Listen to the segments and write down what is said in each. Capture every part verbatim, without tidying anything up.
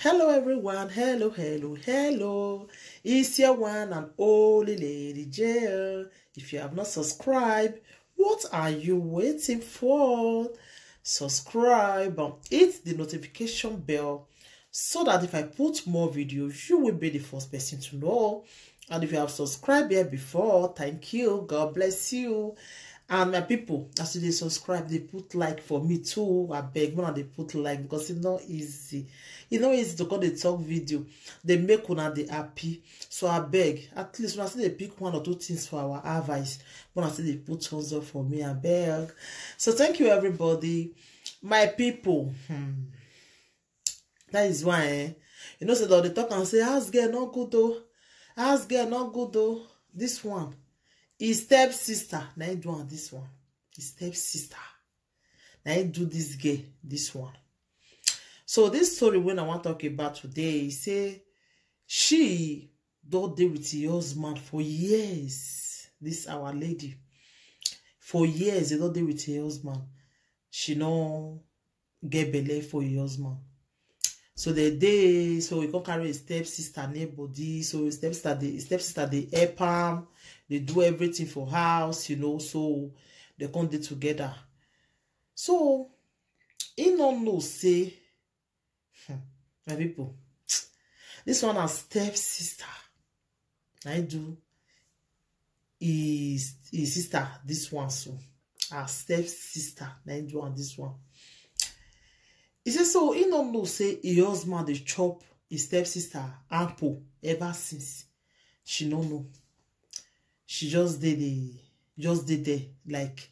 Hello, everyone. Hello, hello, hello. It's your one and only Lady J L. If you have not subscribed, what are you waiting for? Subscribe and hit the notification bell so that if I put more videos, you will be the first person to know. And if you have subscribed here before, thank you. God bless you. And my people, as you dey subscribe, dey put like for me too. I beg, una dey put like because it's not easy. It's not easy to come dey talk video. Dey make una dey happy. So I beg, at least una still dey pick one or two things for our advice. Una still dey put thumbs up for me, I beg. So thank you, everybody. My people, hmm, that is why, eh, you know, say that they talk and say, "House girl not good though. House girl not good though." This one, his stepsister, na him do am this one. His stepsister, na him do this girl this one. So this story when I want talk about today, he say she don dey with her husband for years. This our lady, for years they don dey with her husband. She no get belle for her husband. So the day, so he come carry his stepsister near body. So his stepsister, the stepsister, they help him. They do everything for house, you know. So they come dey together. So he no know say, hmm, my people, this one na stepsister. I do his his sister this one so. Her stepsister na him do am this one. He say so he no know say his husband dey chop his stepsister ample ever since. She no know. She just dey dey just dey there like,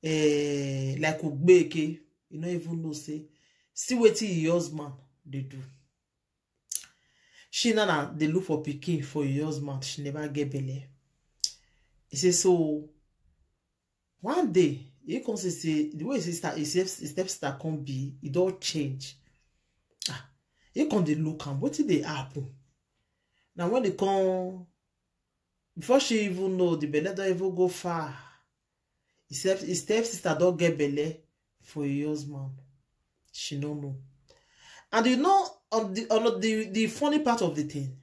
eh, like ogbeke. You no even know say see wetin his husband dey do. She now na dey look for pikin for his husband. She never get belle. He say so one day he come see say the way his sister, his step- his stepsister come be, e don change. Ah, he come dey look am. Wetin dey happen? Now when they come, before she even know, the belle don even go far. His step his stepsister don get belle for his husband. She no know. And you know, on the on the the funny part of the thing,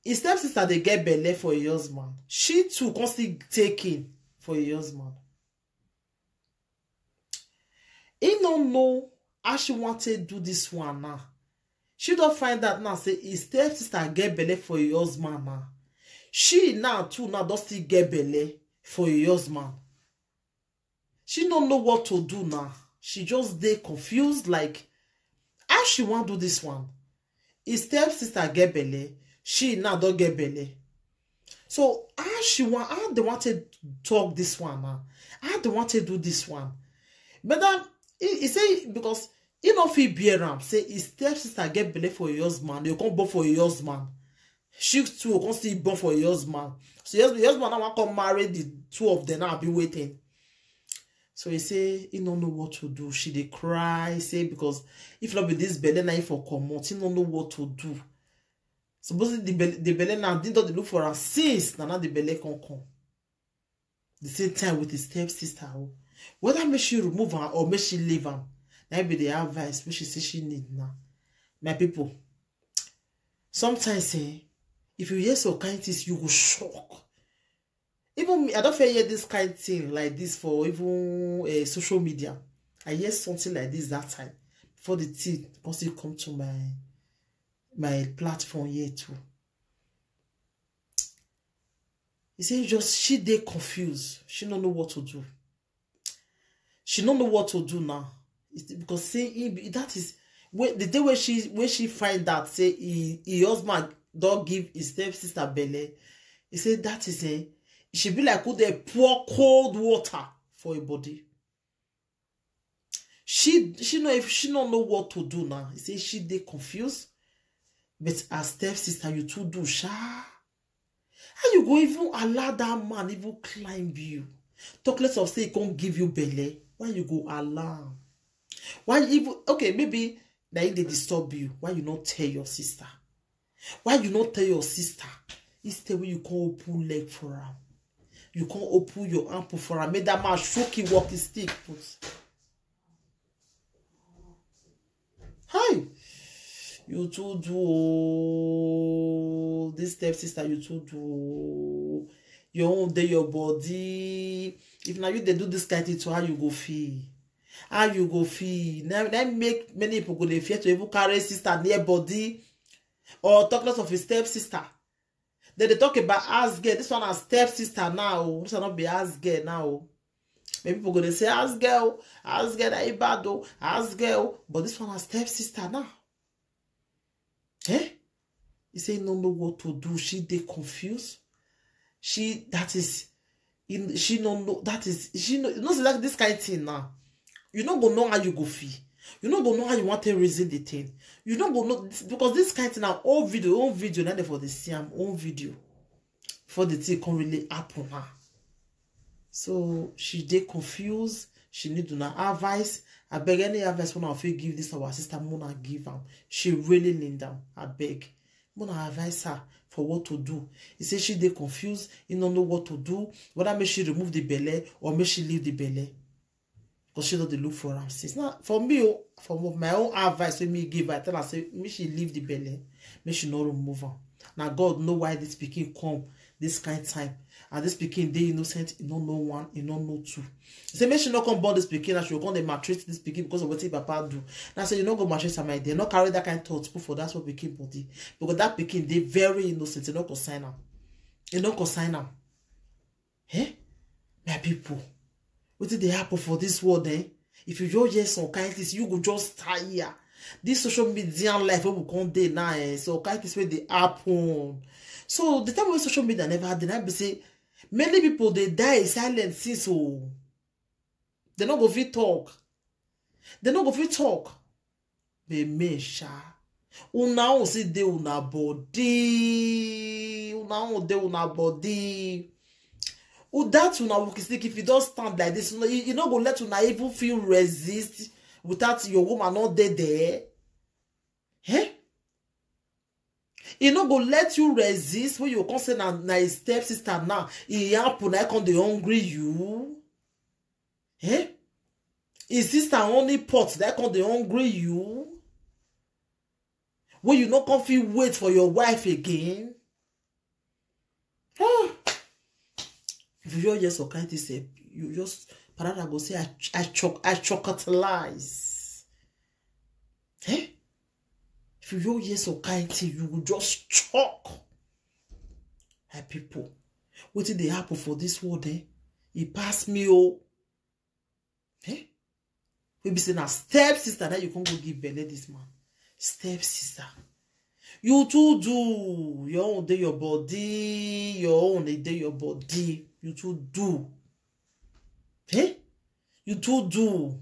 his stepsister dey get belle for his husband. She too come still take in for his husband. He no know how she want to do this one now. She don find out now say his stepsister get belle for his husband now. She now too now don still get belle for his husband. She no know what to do now. She just dey confused, like, how she wan do this one. His stepsister get belle, she now don get belle. So how she wan, how they want to talk this one now? How they want to do this one? But then he, he say because he no fit bear am. Say his stepsister get belle for his husband, you come born for his husband. She too come still born for his husband. So his husband, his husband now wan come marry the two of them now, be waiting. So he say he no know what to do. She dey cry, say because if not be this belle na him for comot, he no know what to do. Supposedly the belle, the belle now, they don dey look for am since na now the belle come come. The same time with his stepsister. Oh. Whether make she remove am or make she leave am, na be the advice wey she say she need now. My people, sometimes, eh, if you hear some kind things, you go shock. Even me, I don't feel hear this kind thing like this for even uh, social media. I hear something like this that time before the thing come still come to my my platform here too. He say just she dey confused. She no know what to do. She no know what to do now. It's because say he, that is when the day when she when she find that say he, he husband don't give his stepsister belle. He said that is a she be like who they pour cold water for a body. She she know if she no know what to do now. He say she dey confused, but her stepsister you too do sha. How you go even allow that man even climb you? Talk less of say he can't give you belle. Why you go allow? Why you even okay? Maybe that they disturb you. Why you not tell your sister? Why you not tell your sister? Instead, when you can't open leg for her, you can't open your ample for her. Make that man shook him walking stick. Put. Hi. You too do oh. This stepsister, you too do oh. Your own dey your body. If na you dey do this kind thing to, how you go feel? How you go feel? Na na make many people go dey fear to even carry sister near body, or talk less of his stepsister. Dem dey talk about house girl. This one na stepsister now oh. This one no be house girl now oh. Many people go dey say house girl, house girl na e bad oh, house girl. But this one na stepsister now. Eh? He say he no know what to do. She dey confused. She, that is, he, she no know. That is, she no, you know, say that this kind of thing now. You no go know how you go feel. You no go know how you want to reason the thing. You no go know this, because this kind of thing now, all video, all video, not for the same, all video. For the thing can really happen now. So she dey confused. She need una advice. I beg, any advice una fit give this our sister, una give am. She really need am. I beg, una advise her for what to do. He say she dey confused. He no know what to do. Whether make she remove the belle or make she leave the belle. Because she don dey look for am since. Now, for me, oh, for my own advice wey me give her, I tell her say make she leave the belle, make she no remove am. Na God know why this pikin come this kind time. And this pikin dey innocent, e no know one, e no know two. He say make she no come born this pikin, and she go come dey maltreat this pikin because of wetin papa do. Now say you no go maltreat am, my dear. No carry that kind thought put for that small pikin body, because that pikin dey very innocent. E no concern am. E no concern am. Eh? My people, wetin dey happen for this world, eh? If you just hear some kind things, you go just tire. This social media life wey we come dey now, eh? Some kind things wey dey happen. So the time wey social media never dey, na be say many people dey die silent since oh. They no go fit talk. They no go fit talk. But me sha, una own still dey una body. Una own dey una body. Without una walking stick, if you don stand like this, una, you, you no go let una even feel resist without your woman not dey there. Eh? E no go let you resist when you come say na na his stepsister now. E happen, I come dey hungry you. Eh? His sister only pot that come dey hungry you. When you no come fit wait for your wife again. Ah. If you just hear some kind thing, say, you just, parada go say, I, I choke, I chocotalize. Eh? If you just hear some kind thing, you go just choke. My people, wetin dey happen for this world, eh? E pass me oh. Eh? We be say na stepsister, now you come go give belle this man. Stepsister. You too do. Your own dey your body. Your own dey dey your body. You too do. Eh? You too do.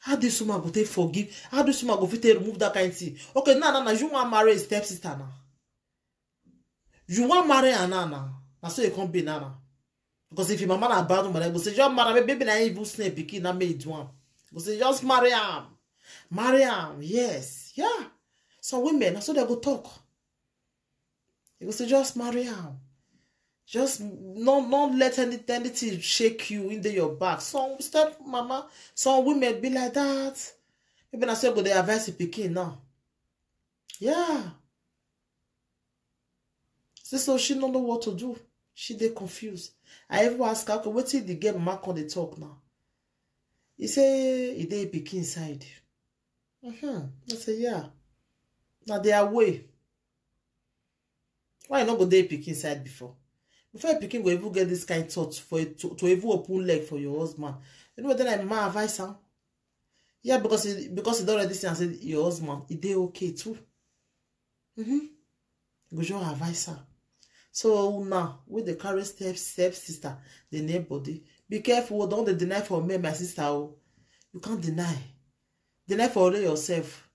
How this woman go take forgive? How this woman go fit take remove that kind thing? Okay, now, now, now, you wan marry a stepsister now. You wan marry her now, now. Na so e come be now, now. Because if your mama na bad woman, I go say, just marry, maybe na evil snake pikin na make e do am. Go say, just marry am. Marry am, yes. Yeah. Some women, na so they go talk. You go say, just marry am. Just no, no let any, anything shake you in the, your back. Some step mama, some women be like that. Maybe na so go dey advise the pikin now. Yeah. See, so she no know what to do. She dey confused. I even ask her, okay, wetin the girl mama come dey talk now? He say e dey pikin side. Mm-hmm. I say, yeah. Na their way. Why you no go dey pikin side before? Before a pikin go even get this kind thought for it to, to even open leg for your husband. You know what then I ma advise am? Yeah, because he, because he don already see and say your husband, e dey okay too. Mm-hmm. Go just advise her. So now, with the carry step, step sister, the name body, be careful, don't dey deny for me, my sister. Oh, you can't deny. Deny for only yourself.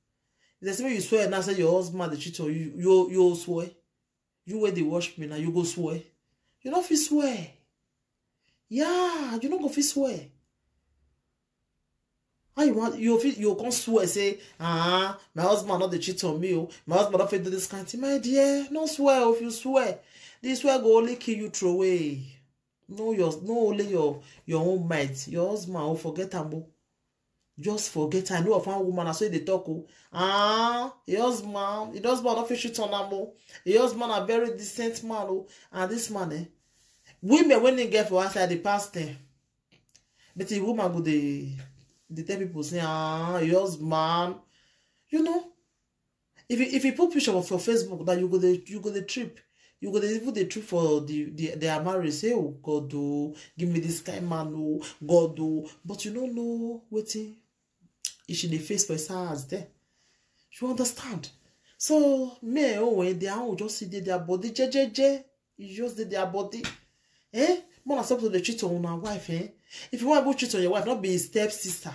If they say you swear now, say your husband dey cheat on you, you, you swear. You wey dey watch me now, you go swear. You no fit swear. Yeah, you no go fit swear. How you want, you fit, you come swear, say, ah, my husband not dey cheat on me. Oh, my husband not fit do this kind thing. My dear, no swear. Oh, if you swear, this swear go only kill you, throw away. No, your, no, only your, your own might. Your husband will forget am. Oh. Just forget. I know of one woman, I say they talk. Oh, ah, your husband, your husband no fit cheat on am. Oh, your husband a very decent man. Oh, and this man, eh, women when they get for outside the past ten, but the woman go dey dey tell people say, ah, your husband, you know, if you if you put picture for Facebook, now you go the you go the trip, you go the even the trip for the the their marriage. Say, oh God, oh, give me this kind man, oh God, oh, but you don't know wetin if she dey face for his house there. You understand? So me, oh, when they are just see their body, je je je, you just did their body. Eh? Man, accept to the cheat on my wife, eh? If you want to go cheat on your wife, not be his stepsister.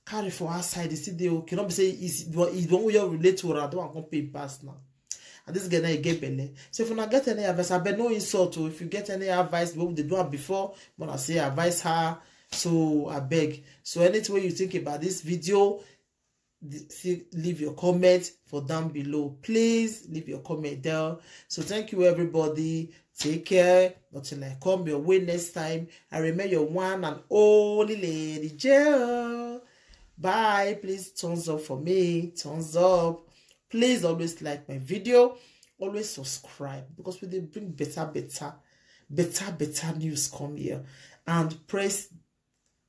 Carry for outside, they see they okay. Not be say is the one you relate to her. I don't want to pay pass now. And this girl now get belle. So if you not get any advice, I bet no insult. Or if you get any advice, what they do am before, but I say advise her. So I beg. So anything you think about this video, see, leave your comment for down below. Please leave your comment there. So thank you, everybody. Take care. Nothing like come your way next time. I remain your one and only Lady J. Bye. Please thumbs up for me. Thumbs up. Please always like my video. Always subscribe because we dey bring better, better, better, better news come here. And press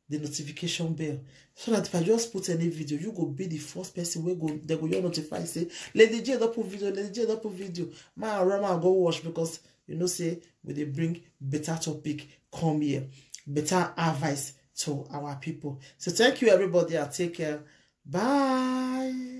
the notification bell so that if I just put any video, you go be the first person wey go they go your notify say, Lady J don put video, Lady J don put video. My rama go watch because you know say we dey bring better topic come here, better advice to our people. So thank you, everybody, and take care. Bye.